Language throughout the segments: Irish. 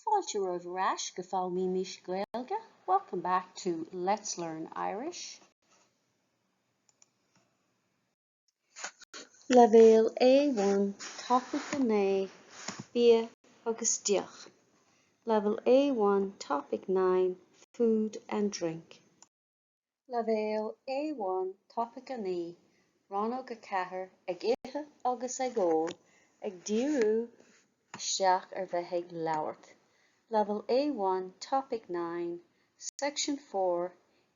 Fáilte romhaibh ar ais go Foghlaimímis Gaeilge, welcome back to Let's Learn Irish. Leibhéal A1 Topaic 9, Bia agus Deoch Level A1 Topic 9, Food and Drink. Leibhéal A1 Topaic 9, Rannóg 4, Ag ithe agus ag ól, ag díriú isteach ar bheith ag labhairt. Level A1 Topic 9, Section 4,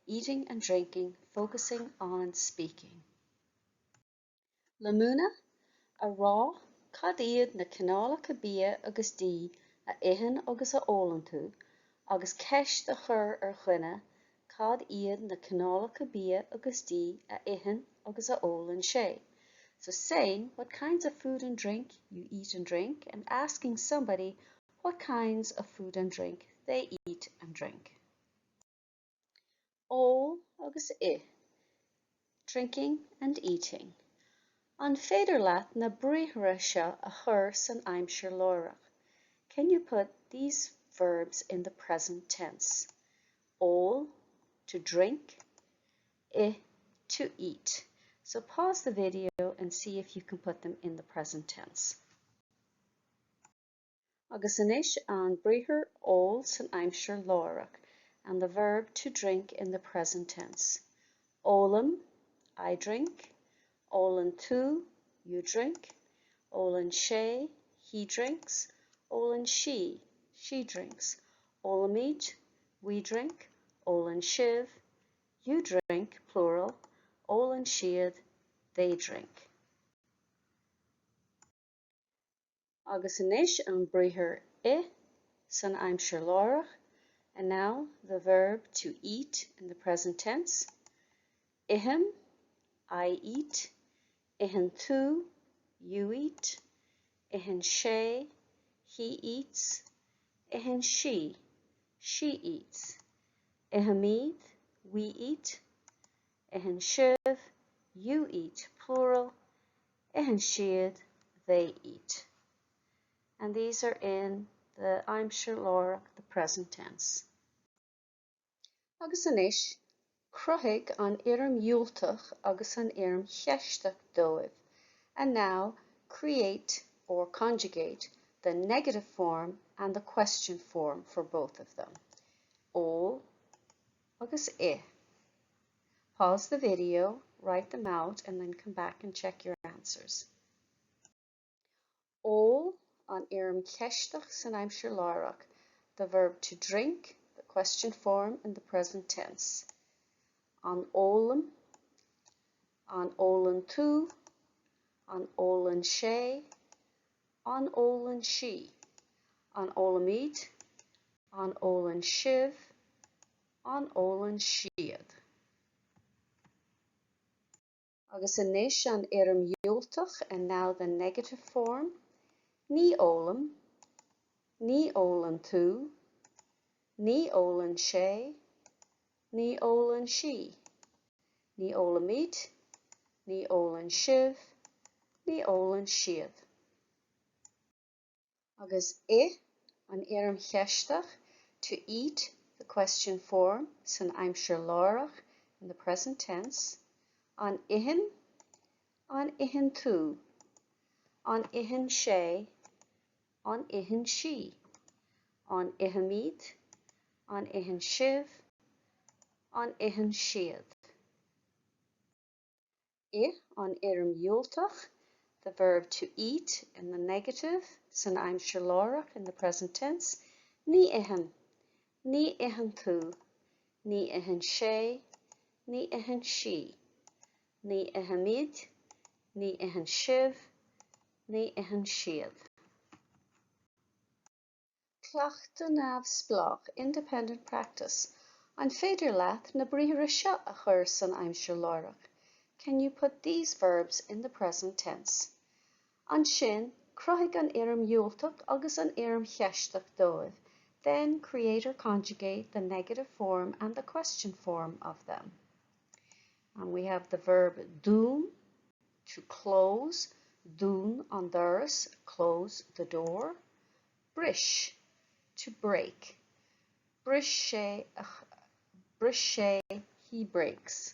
Eating and Drinking, Focusing on Speaking. Le múineadh, a rá cad iad na cineálacha bia agus dí a itheann agus a ólann tú agus ceist a chur ar dhuine cad iad na cineálacha bia agus dí a itheann agus a ólann sé. So saying what kinds of food and drink you eat and drink and asking somebody what kinds of food and drink they eat and drink. Ól agus ith, drinking and eating. An féidir leat na briathra seo a chur san aimsir láithreach? Can you put these verbs in the present tense? Ól, to drink, ith, to eat. So pause the video and see if you can put them in the present tense. Agus anois an briathar ól san aimsir láithreach and the verb to drink in the present tense. Ólaim, I drink. Ólann tú, you drink. Ólann sé, he drinks. Ólann sí, she drinks. Ólaimid, we drink. Ólann sibh, you drink, plural. Ólann siad, they drink. Agus anois an briathar ith san aimsir láithreach, and now the verb to eat in the present tense. Ithim, I eat. Itheann tú, you eat. Itheann sé, he eats. Itheann sí, she eats. Ithimid, we eat. Itheann sibh, you eat, plural. Itheann siad, they eat. And these are in the aimsir láithreach, the present tense. Agus anois, cruthaigh an fhoirm dhiúltach agus an fhoirm cheisteach dóibh. And now, create or conjugate the negative form and the question form for both of them. Ól agus ith. Pause the video, write them out, and then come back and check your answers. Ól, an fhoirm cheisteach san aimsir láithreach, the verb to drink, the question form in the present tense. An ólaim, an ólann tú, an ólann sé, an ólann sí, an ólaimid, an ólann sibh, An ólann siad? Agus anois an fhoirm dhiúltach, and now the negative form. Ní ólaim. Ní ólann tú. Ní ólann sé. Ní ólann sí. Ní ólaimid. Ní ólann sibh. Ní ólann siad. Agus ith, an fhoirm cheisteach, to eat, the question form, san aimsir láithreach, in the present tense. An itheann? An itheann tú? An itheann sé? An itheann sí? An ithimid? An itheann sibh? An itheann siad? Ith, an fhoirm dhiúltach, the verb to eat in the negative, san aimsir láithreach, in the present tense. Ní ithim. Ní itheann tú. Ní itheann sé. Ní itheann sí. Ní ithimid. Ní itheann sibh. Ní itheann siad. Cleachtadh neamhspleách, independent practice, An féidir leat na briathra seo a chur san aimsir láithreach? Can you put these verbs in the present tense? Ansin, cruthaigh an fhoirm dhiúltach agus an fhoirm cheisteach dóibh. Then, create or conjugate the negative form and the question form of them. And we have the verb dún, to close, dún an doras, close the door. Bris, to break. Bris sé, bris sé, he breaks.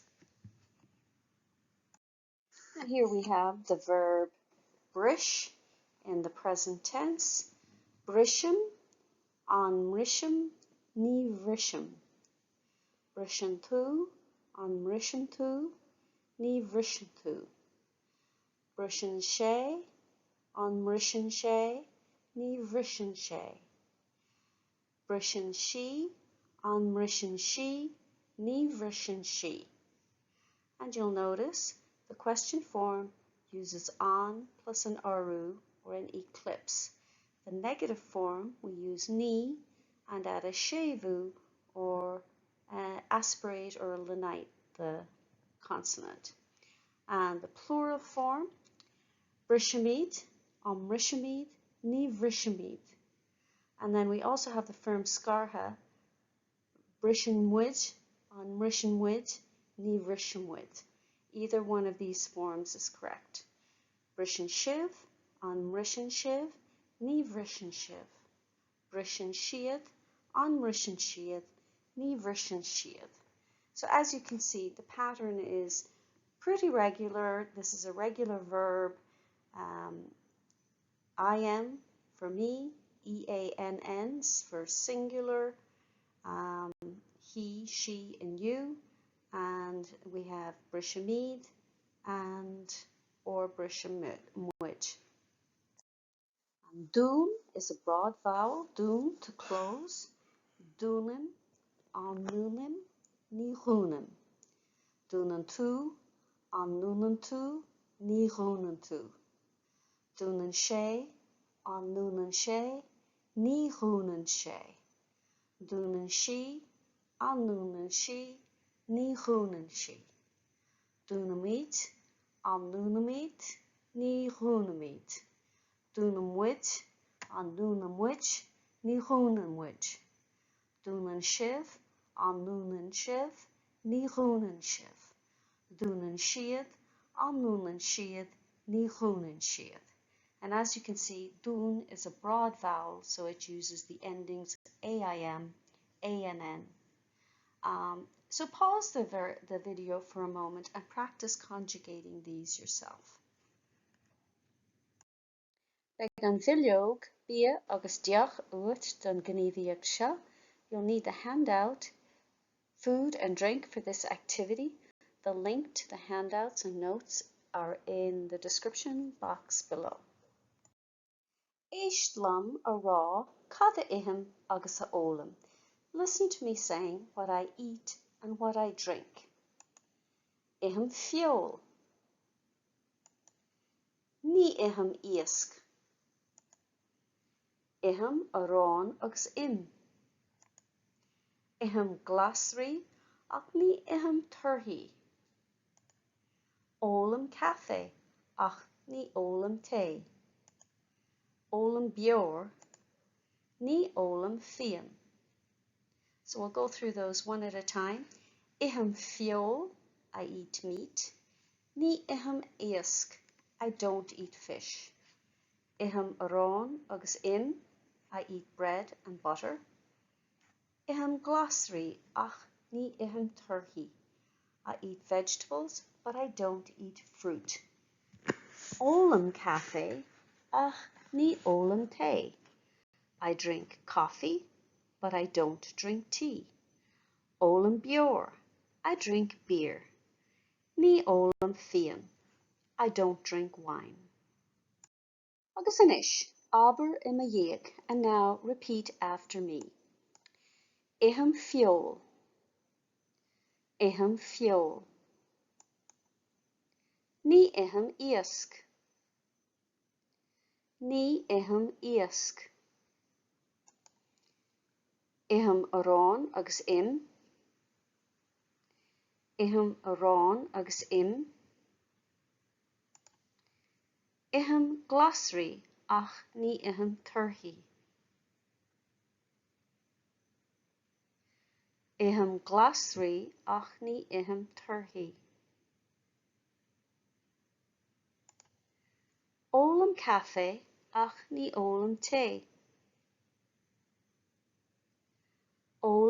And here we have the verb bris in the present tense. Brisim, an mbrisim, ní bhrisim. Briseann tú, an mbriseann tú, ní bhriseann tú. Briseann sé, an mbriseann sé, ní bhriseann sé. Briseann sí, an mbriseann sí, ní bhriseann sí. And you'll notice the question form uses an plus an urú or an eclipse. The negative form, we use ní and add a séimhiú or uh, aspirate or lenite the consonant. And the plural form, brisimid, an mbrisimid, ní bhrisimid. And then we also have the foirm scartha, briseann muid, an mbriseann muid, ní bhriseann muid. Either one of these forms is correct. Briseann sibh, an mbriseann sibh, ní bhriseann sibh. Briseann siad, an mbriseann siad, ní bhriseann siad. So as you can see, the pattern is pretty regular. This is a regular verb. Um, I am for me, E-A-N-N for singular, um, he, she, and you. And we have brisimid and or brisimid. And dún is a broad vowel, dún, to close. Dúnaim, an ndúnaim, ní dhúnaim. Dúnann tú, an ndúnann tú, ní dhúnann tú. Dúnann sé, an ndúnann sé, ní dhúnann sé. Dúnann sí, an ndúnann sí, ní dhúnann sí. Dúnaimid, an ndúnaimid, ní dhúnaimid. Dúnann muid, an ndúnann muid, ní dhúnann muid. Dúnann sibh, an ndúnann sibh, ní dhúnann sibh. Dúnann siad, an ndúnann siad, ní dhúnann siad. And as you can see, dún is a broad vowel, so it uses the endings AIM, ANN. Um, so pause the, the video for a moment and practice conjugating these yourself. Beidh an bhileog bia agus deoch uait don ghníomhaíocht seo. You'll need the handout Food and drink for this activity. The link to the handouts and notes are in the description box below. Éist liom ag rá cad a ithim agus a ólaim. Listen to me saying what I eat and what I drink. Ithim feoil. Ní ithim iasc. Ithim arán agus im. Ithim glasraí ach ní ithim torthaí. Ólaim caife ach ní ólaim tae. Ólaim beoir, ní ólaim fíon. So we'll go through those one at a time. Ithim feoil, I eat meat. Ní ithim iasc, I don't eat fish. Ithim arán agus im, I eat bread and butter. Ithim glasraí ach ní ithim torthaí. I eat vegetables, but I don't eat fruit. Ólaim caife ach ní ólaim tae. I drink coffee, but I don't drink tea. Ólaim beoir, I drink beer. Ní ólaim fíon, I don't drink wine. Agus anois, abair i mo dhiaidh, and now repeat after me. Ithim feoil. Ithim feoil. Ní ithim iasc. Ní ithim iasc. Ithim arán agus im. Ithim arán agus im. Ithim glasraí ach ní ithim torthaí. Ithim glasraí ach ní ithim torthaí. Ólaim caife ach ní ólaim tae.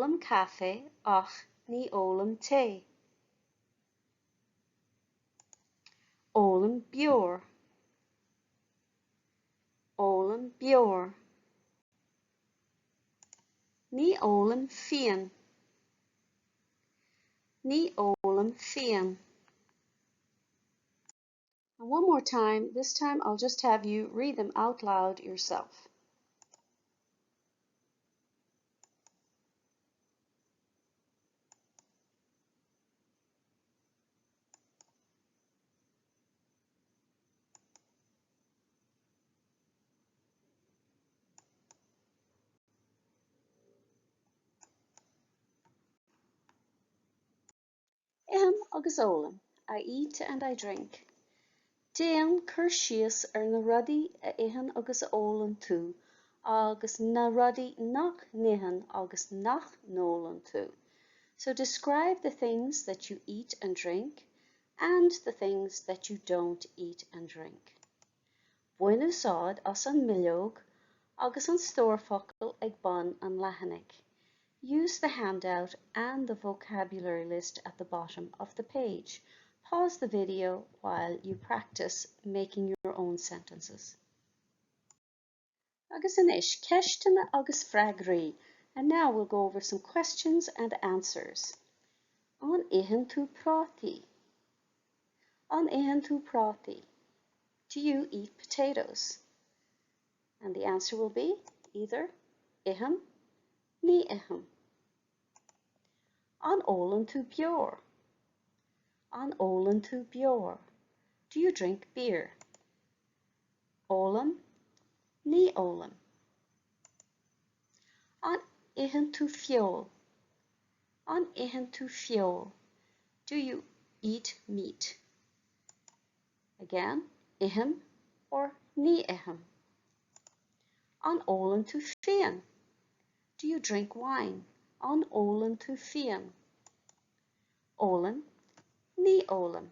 Ólaim caife ach ní ólaim tae. Ólaim beoir. Ólaim beoir. Ní ólaim fíon. Ní ólaim fíon. And one more time, this time I'll just have you read them out loud yourself. Ithim agus ólaim, I eat and I drink. Déan cur síos ar na rudaí a itheann agus a ólann tú agus na rudaí nach n-itheann agus nach n-ólann tú. So describe the things that you eat and drink and the things that you don't eat and drink. Bain úsáid as an mbileog agus an stór focal ag bun an leathanaigh. Use the handout and the vocabulary list at the bottom of the page. Pause the video while you practice making your own sentences. Agus anois, ceisteanna agus freagraí. And now we'll go over some questions and answers. An itheann tú prátaí? An itheann tú prátaí? Do you eat potatoes? And the answer will be either ithim, ní ithim. An ólann tú beoir? An ólann tú beoir? Do you drink beer? Ólaim, ní ólaim. An itheann tú feoil? An itheann tú feoil? Do you eat meat? Again, ithim or ní ithim. An ólann tú fíon? Do you drink wine? An ólann tú fíon? Ólaim, ní ólaim.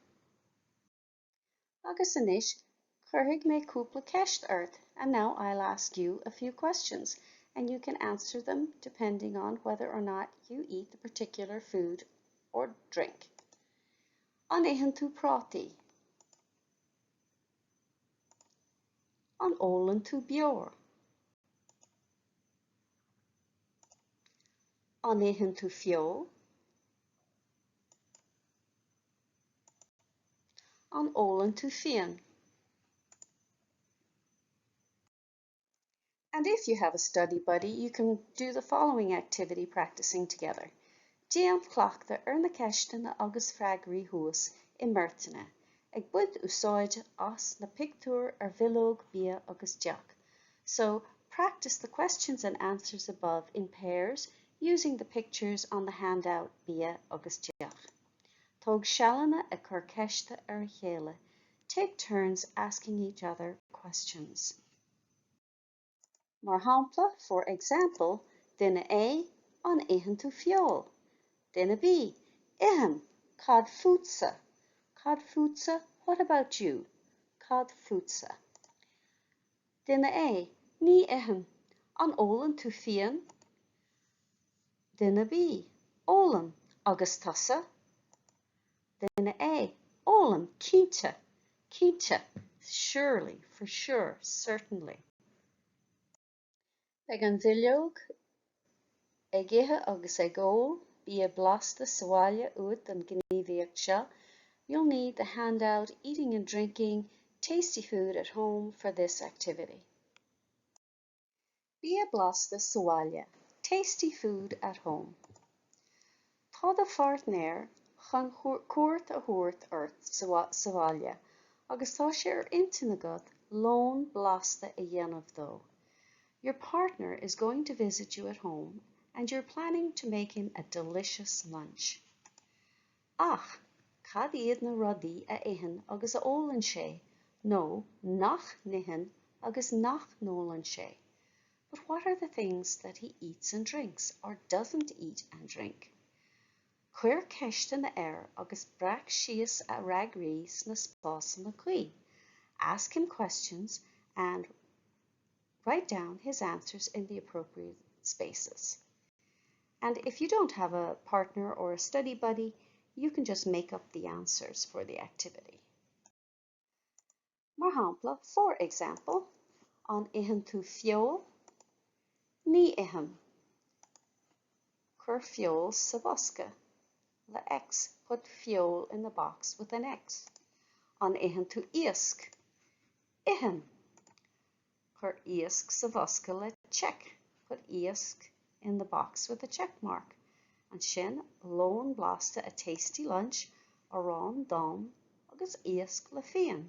Agus anois, cuirfidh mé cúpla ceist ort, and now I'll ask you a few questions, and you can answer them depending on whether or not you eat the particular food or drink. An itheann tú prátaí? An ólann tú beoir? An itheann tú feoil? An ólann tú fíon? And if you have a study buddy, you can do the following activity practicing together. Déan cleachtadh ar na ceisteanna agus freagraí thuas i mbeirteanna, ag baint úsáide as na pictiúir ar bhileog bia agus deoch. So, practice the questions and answers above in pairs using the pictures on the handout Bia agus Deoch. Tóg sealanna ag cur ceiste ar a chéile, take turns asking each other questions. Mar shampla, for example, Duine A, An itheann tú feoil? Duine B, Ithim! Cad fútsa? Cad fútsa? What about you? Cad fútsa? Duine A, Ní ithim. An ólann tú fíon? Duine B, Ólaim. Agus tusa? Duine A, Ólaim, cinnte. Cinnte, surely, for sure, certainly. Beidh an bhileog Ag Ithe agus Ag Ól, Bia Blasta sa Bhaile uait don ghníomhaíocht seo. You'll need the handout Eating and Drinking Tasty Food at Home for this activity. Bia blasta sa bhaile, tasty food at home. Tá do pháirtnéir chun cuairt a thabhairt ort sa bhaile agus tá sé ar intinn agat lón blasta a dhéanamh dó. Your partner is going to visit you at home and you're planning to make him a delicious lunch. Ach cad iad na rudaí a itheann agus a ólann sé, nó nach n-itheann agus nach n-ólann sé? But what are the things that he eats and drinks, or doesn't eat and drink? Cuir ceisteanna air agus breac síos a fhreagraí sna spásanna cuí. Ask him questions and write down his answers in the appropriate spaces. And if you don't have a partner or a study buddy, you can just make up the answers for the activity. Mar shampla, for example, an itheann tú feoil? Ní ithim. Cuir feoil sa bhosca le X. Put feoil in the box with an X. An itheann tú iasc? Ithim. Cuir iasc sa bhosca le check. Put iasc in the box with a check mark. Ansin, lón blasta a tasty lunch, arán donn agus iasc le fíon.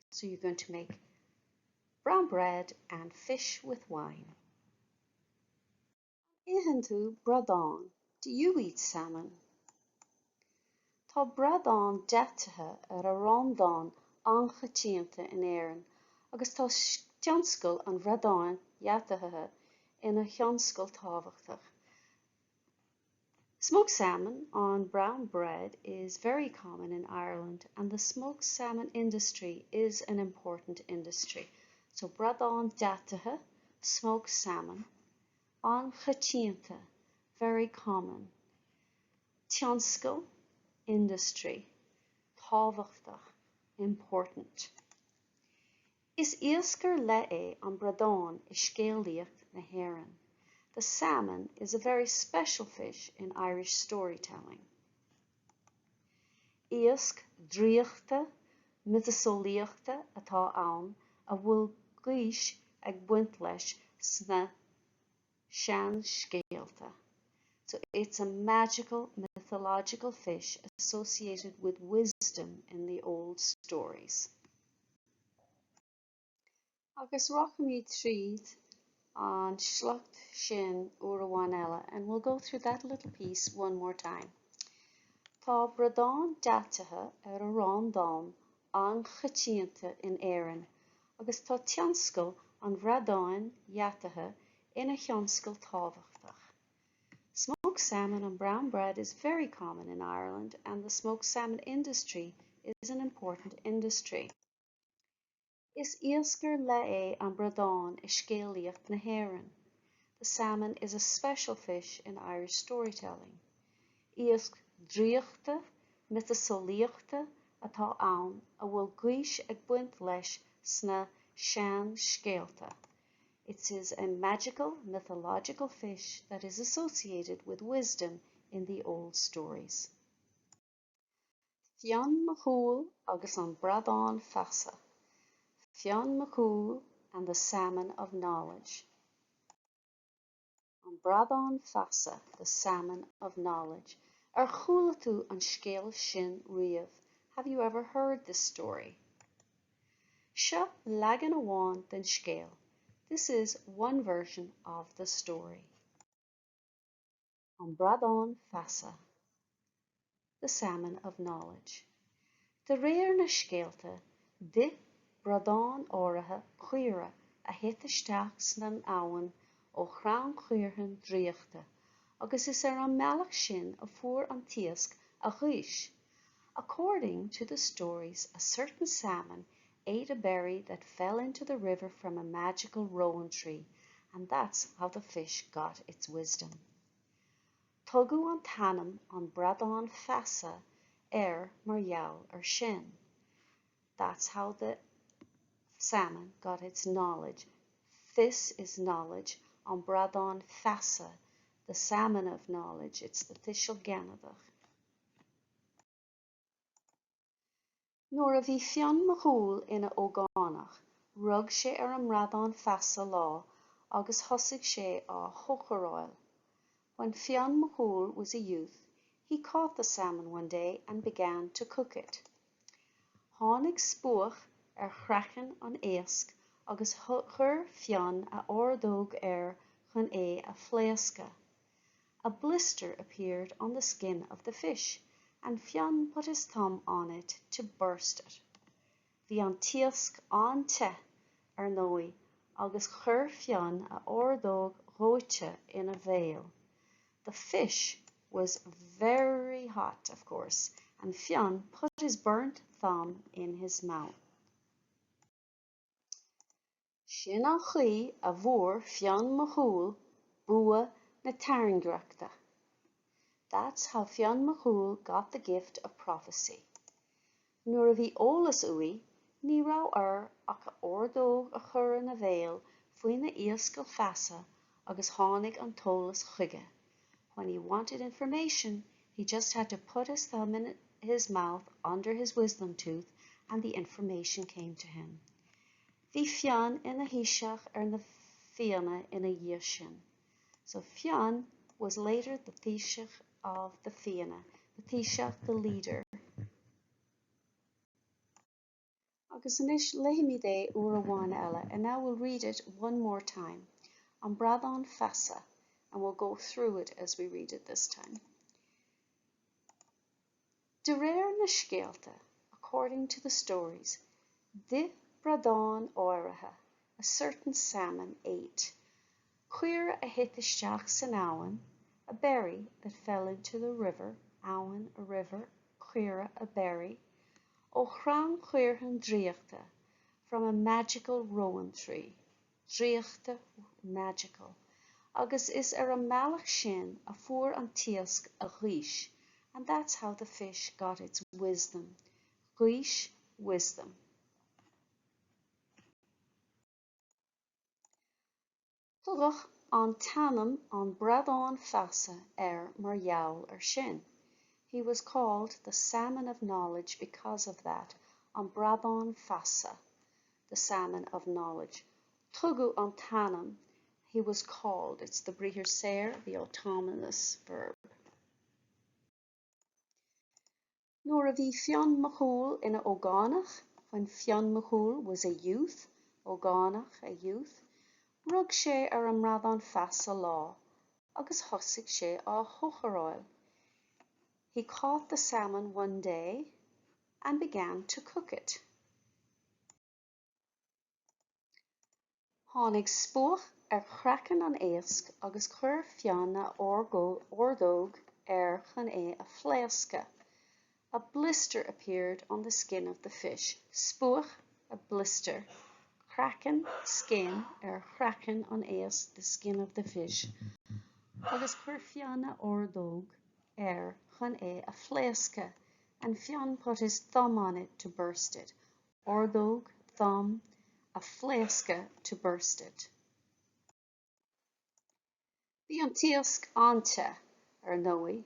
So you're going to make brown bread and fish with wine. An itheann tú bradán? Do you eat salmon? Tá bradán deataithe ar arán donn an-choitianta in Éirinn agus tá tionscal an bhradáin dheataithe ina thionscal tábhachtach. Smoked salmon on brown bread is very common in Ireland and the smoked salmon industry is an important industry. So bradán deataithe, smoked salmon, an-choitianta, very common. Tionscal, industry, tábhachtach, important. Is iasc ar leith é an bradán i scéalaíocht na hÉireann. The salmon is a very special fish in Irish storytelling. Iasc draíochta, miotaseolaíochta atá ann a bhfuil gaois ag baint leis sna seanscéalta. So it's a magical mythological fish associated with wisdom in the old stories. Agus rachaimid tríd an sliocht sin uair amháin eile and we'll go through that little piece one more time. Tá bradán deataithe ar arán donn an-choitianta in Éirinn agus tá tionscal an bhradáin dheataithe ina thionscal tábhachtach. Smoked salmon on brown bread is very common in Ireland and the smoked salmon industry is an important industry. Is iasc ar leith é an bradán i scéalaíocht na hÉireann. The salmon is a special fish in Irish storytelling. Iasc draíochta, miotaseolaíochta atá ann a bhfuil gaois ag baint leis sna seanscéalta. It is a magical, mythological fish that is associated with wisdom in the old stories. Fionn Mac Cumhaill agus an Bradán Feasa, Fionn Mac Cumhaill and the Salmon of Knowledge. An Bradán Feasa, the Salmon of Knowledge. Ar chuala tú an scéal sin riamh? Have you ever heard this story? Seo leagan amháin den scéal. This is one version of the story. An Bradán Feasa, The Salmon of Knowledge. De réir na scéalta, d'ith bradán áirithe caora a thit isteach san abhainn ó chrann caorthainn draíochta agus is ar an mbealach sin a fuair an t-iasc a ghaois. According to the stories, a certain salmon ate a berry that fell into the river from a magical rowan tree, and that's how the fish got its wisdom. Tugadh an t-ainm an Bradán Feasa air mar gheall air sin. That's how the salmon got its knowledge. Fios is knowledge, an Bradán Feasa, the salmon of knowledge. It's the tuiseal ginideach. Nuair a bhí Fionn Mac Cumhaill ina ógánach, rug sé ar an mbradán feasa lá agus thosaigh sé á chócaráil. When Fionn Mac Cumhaill was a youth, he caught the salmon one day and began to cook it. Tháinig spuaic ar chraiceann an éisc agus chuir Fionn a ordóg air chun é a phléascadh. A blister appeared on the skin of the fish and Fionn put his thumb on it to burst it. Bhí an t-iasc an-te, ar ndóigh, agus chuir Fionn a ordóg dhóite ina bhéal. The fish was very hot, of course, and Fionn put his burnt thumb in his mouth. Sin an chaoi a bhfuair Fionn Mac Cumhaill bua na tairngreachta. That's how Fionn Mac Cumhaill got the gift of prophecy. Nuair a bhí eolas uaidh, ní raibh air ach a ordóg a chur ina bhéal faoina iascal feasa agus tháinig an t-eolas chuige. When he wanted information, he just had to put his thumb in his mouth under his wisdom tooth and the information came to him. Bhí Fionn ina Thaoiseach ar na Fianna ina dhiaidh sin. So Fionn was later the Taoiseach of the Fianna, the Taoiseach, the leader. Agus anois léifimid é uair amháin eile, and now we'll read it one more time. An Bradán Feasa, and we'll go through it as we read it this time. De réir na scéalta, according to the stories, d'ith bradán áirithe, a certain salmon ate, caora a thit isteach san abhainn, a berry that fell into the river, abhainn, a river, caora, a berry, ó chrann caorthainn draíochta, from a magical rowan tree, draíochta, magical, agus is ar an mbealach sin a fuair an t-iasc a ghaois, and that's how the fish got its wisdom, gaois, wisdom. Tugadh an t-ainm an Bradán Feasa air mar gheall air sin. He was called the salmon of knowledge because of that, an Bradán Feasa, the salmon of knowledge. Tugadh an t-ainm, he was called, it's the briathar saor, the autonomous verb. Nuair a bhí Fionn Mac Cumhaill ina ógánach, when Fionn Mac Cumhaill was a youth, ógánach, a youth, rug sé ar an mbradán feasa lá agus thosaigh sé á chócaráil. He caught the salmon one day and began to cook it. Tháinig spuaic ar chraiceann an éisc agus chuir Fionn a ordóg air chun é a phléascadh. A blister appeared on the skin of the fish. Spuaic, a blister. Craiceann, skin, ar chraiceann an éisc, the skin of the fish. Agus chuir Fionn a ordóg air chun é a phléascadh. And Fionn put his thumb on it to burst it. Ordóg, thumb, a phléascadh, to burst it. Bhí an t-iasc an-te, ar ndóigh.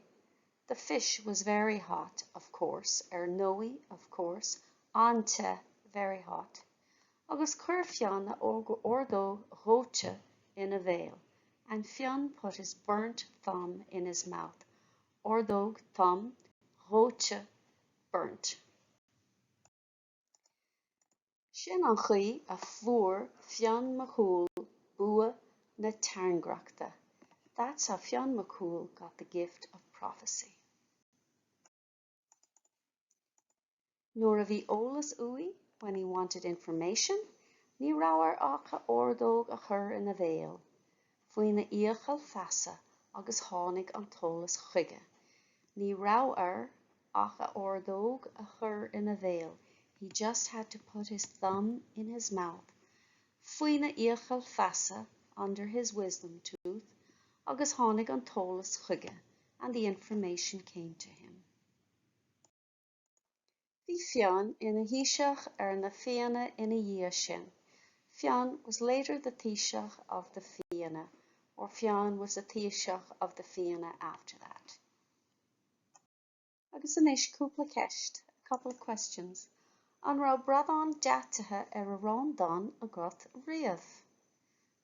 The fish was very hot, of course, ar ndóigh, of course, an-te, very hot. Agus chuir Fionn a ordóg dhóite ina bhéal, and Fionn put his burnt thumb in his mouth. Ordóg, thumb, dhóite, burnt. Sin an chaoi a fuair Fionn Mac Cumhaill bua na tairngreachta. That's how Fionn Mac Cumhaill got the gift of prophecy. Nuair a bhí eolas uaidh, when he wanted information, ní raibh air ach a ordóg a chur ina bhéal, faoina fhiacail feasa agus tháinig an t-eolas chuige. Ní raibh air ach a ordóg a chur ina bhéal, he just had to put his thumb in his mouth, faoina fhiacail feasa, under his wisdom tooth, agus tháinig an t-eolas chuige, and the information came to him. Bhí Fionn ina Thaoiseach ar na Fianna ina dhiaidh sin. Fionn was later the Taoiseach of the Fianna, or Fionn was the Taoiseach of the Fianna after that. Agus anois cúpla ceist, a couple of questions. An raibh bradán deataithe ar arán donn agat riamh?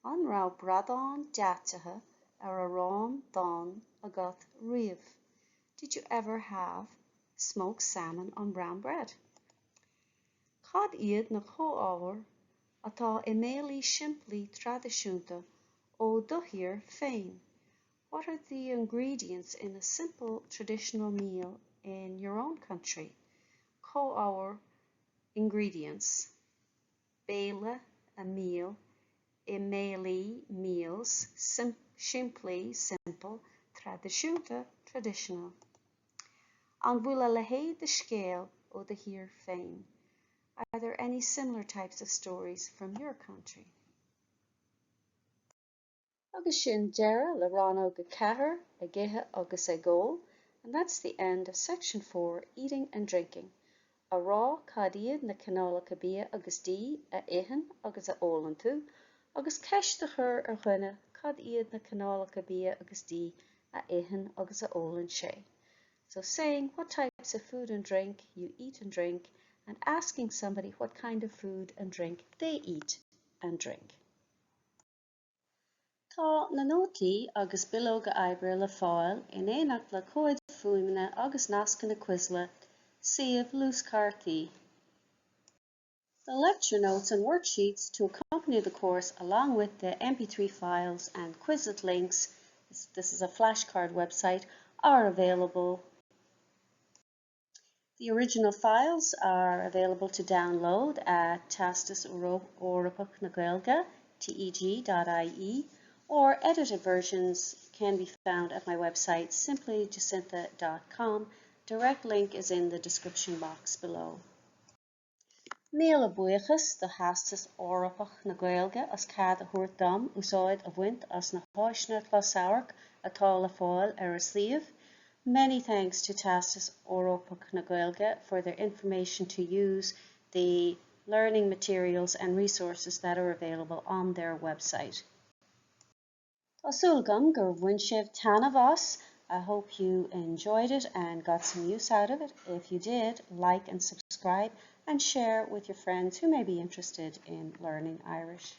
An raibh bradán deataithe ar arán donn agat riamh? Did you ever have smoked salmon on brown bread? Cad iad na comhábhair atá i mbéilí simplí traidisiúnta ó do thír féin? What are the ingredients in a simple traditional meal in your own country? Comhábhair ingredients. Béile, a meal. I mbéilí, meals. Sim simplí, simple. Traidisiúnta, traditional. An bhfuil a leithéid de scéal ó do thír féin? Are there any similar types of stories from your country? Agus sin deireadh le rannóg 4, ag ithe agus ag ól. And that's the end of section 4, Eating and Drinking. A rá cad iad na cineálacha bia agus dí a itheann agus a ólann tú, agus ceist a chur ar dhuine cad iad na cineálacha bia agus dí a itheann agus a ólann sé. So saying what types of food and drink you eat and drink and asking somebody what kind of food and drink they eat and drink. Tá na nótaí agus bileoga oibre le fáil in éineacht le comhaid fuaime agus nascanna Quizlet, suíomh luaschártaí. The lecture notes and worksheets to accompany the course along with the MP3 files and Quizlet links, this is a flashcard website, are available. The original files are available to download at Teastas Eorpach na Gaeilge, teg.ie, or edited versions can be found at my website simplyjacintha.com. Direct link is in the description box below. Míle buíochas do Theastas Eorpach na Gaeilge as cead a thabhairt dom úsáid a bhaint as na háiseanna closamhairc atá le fáil ar a suíomh. Many thanks to Teastas Eorpach na Gaeilge for their information to use the learning materials and resources that are available on their website. Tá súil agam gur bhain sibh taitneamh as. I hope you enjoyed it and got some use out of it. If you did, like and subscribe and share with your friends who may be interested in learning Irish.